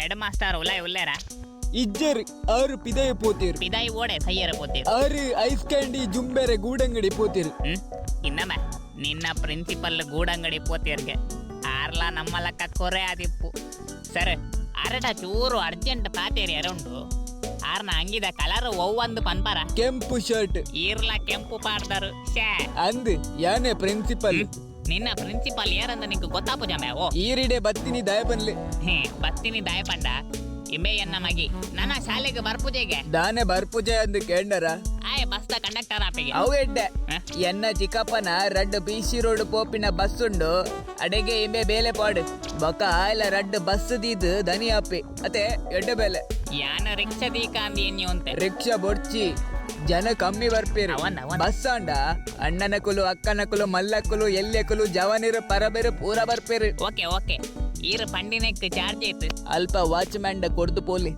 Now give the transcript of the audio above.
Head master ಉಲಾಯ್ ಉಲ್ಲೇರಾ? ಇಜ್ಜೆರ್, ಆರು ಪಿದಯಿ ಪೋತೆರ್. ಪಿದಾಯಿ ಓಡೆ ಸೈಯರ ಪೋತೇರ್? ಆರು ಐಸ್ ಕ್ಯಾಂಡಿ ಜುಂಬೆರೆ ಗೂಡಂಗಡಿ ಪೋತೆರ್. ಹ್ಮ್ ಇನ್ನಮ್ಮ, ನಿನ್ನ ಪ್ರಿನ್ಸಿಪಲ್ ಗೂಡಂಗಡಿ ಪೋತೇರ್ಗೆ. ಆರ್ಲಾ ನಮ್ಮ ಲೆಕ್ಕ ಕೊರೆ ಆದಿಪ್ಪು. ಸರ್, ಅರಟ ಚೂರು ಅರ್ಜೆಂಟ್ ಪಾತೇರಿ ಉಂಡು. ಆರ್ನ ಅಂಗಿದ ಕಲರ್ ಒವ್ವಂದು ಪನ್ಪರ? ಕೆಂಪು ಶರ್ಟ್. ಈರ್ಲ ಕೆಂಪು ಪಾಡ್ದರು, ಶ್ಯಾ. ಅಂದ್, ಯಾನೆ ಪ್ರಿನ್ಸಿಪಲ್. ನಿನ್ನ ಪ್ರಿನ್ಸಿಪಾಲ್ ಏರಂದ ನಿಂಗೆ ಗೊತ್ತಾಪುಜ ಮ್ಯಾವೋ? ಈರಿಡೆ ಬತ್ತಿನಿ ದಾಯ ಪನ್ಲೆ. ಹೇ, ಬತ್ತಿನಿ ದಾಯ ಪಂಡ, ಇಂಬೆ ಎನ್ನ ಮಗಿ ನನ್ನ ಶಾಲೆಗೆ ಬರ್ಪುಜೆಗೆ. ದಾನೆ ಬರ್ಪುಜೆ ಅಂದ್ ಕೇಂಡರ? ಆಯ್ ಬಸ್ದ ಕಂಡಕ್ಟರ್ ಆಪಿಗೆ. ಅವು ಎಡ್ಡೆ. ಹ? ಎನ್ನ ಚಿಕ್ಕಪ್ಪನ ರಡ್ಡ್ ಬಿ ಸಿ ರೋಡ್ ಪೋಪಿನ ಬಸ್ ಉಂಡು, ಅಡೆಗೆ ಇಂಬೆ ಬೇಲೆ ಪಾಡು. ಬೊಕ ಆಯ್ಲ ರಡ್ಡ್ ಬಸ್ ದೀದ್ ದನಿ ಆಪೆ ಅತೆ, ಎಡ್ಡೆ ಬೇಲೆ. ಯಾನ ರಿಕ್ಷಾ ದೀಕ ಅಂದ್ ಎನ್ನಿ ಉಂತೆ. ರಿಕ್ಷಾ ಬೊಡ್ಚಿ, ಜನ ಕಮ್ಮಿ ಬರ್ಪೇರು. ಅವನ್ ಅವನ್. ಬಸ್ ಆಂಡ ಅಣ್ಣನಕುಲು, ಅಕ್ಕನಕುಲು, ಮಲ್ಲಕುಲು, ಎಲ್ಯಕುಲು, ಜವನಿರು, ಪರಬೆರು ಪೂರ ಬರ್ಪೇರು. ಓಕೆ ಓಕೆ, ಈರ್ ಪಂಡಿನೆಕ್ ಚಾರ್ಜ್ ಏತ್? ಅಲ್ಪ ವಾಚ್ಮ್ಯಾನ್ ಕೊರ್ದು ಪೋಲಿ.